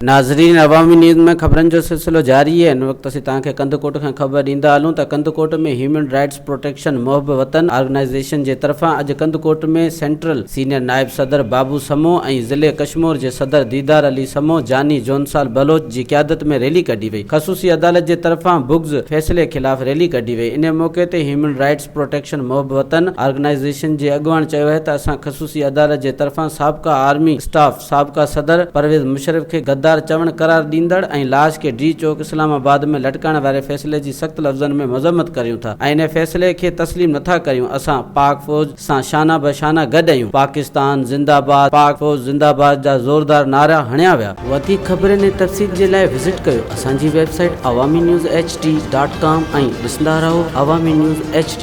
ناظرين عوامي نيوز ۾ خبرن جو سلسلو جاري آهي هن وقت اسين توهان کي ڪنڌڪوٽ کان خبر ڏيندا هلون ته ڪنڌڪوٽ ۾ هيومن رائيٽس پروٽيڪشن محب وطن آرگنائيزيشن جي طرفان اڄ ڪنڌڪوٽ ۾ سينٽرل سينيئر نائب صدر بابو سمو ۽ ضلعي ڪشمور جي صدر ديدار علي سمو جاني جونسال بلوچ جي قيادت ۾ ريلي ڪڍي وئي خصوصي عدالت جي طرفان بغض فيصلي خلاف ريلي ڪڍي وئي انهي موقعي تي هيومن رائيٽس پروٽيڪشن محب وطن آرگنائيزيشن جي اڳواڻ چيو آهي ته اسان خصوصي عدالت جي طرفان سابقه آرمي اسٽاف سابقه صدر پرويز مشرف کي غدار چوڻ قرار ڏيندڙ ۽ لاش کي ڊي چوڪ اسلام آباد ۾ لٽڪائڻ واري فيصلي جي سخت لفظن ۾ مذمت ڪريون ٿا ۽ ان فيصلي کي تسليم نٿا ڪريون اسان پاڪ فوج سان شانه به شانه گڏ آهيون پاڪستان زنده باد پاڪ فوج زنده باد جا زوردار نعرا هڻيا ويا. وڌيڪ خبرن ۽ تفصيل جي لاء وزٽ ڪيو اسان جي website Awami news H D dot com ۽ ڏسندا رهو عوامي نيوز ايڇ ڊي.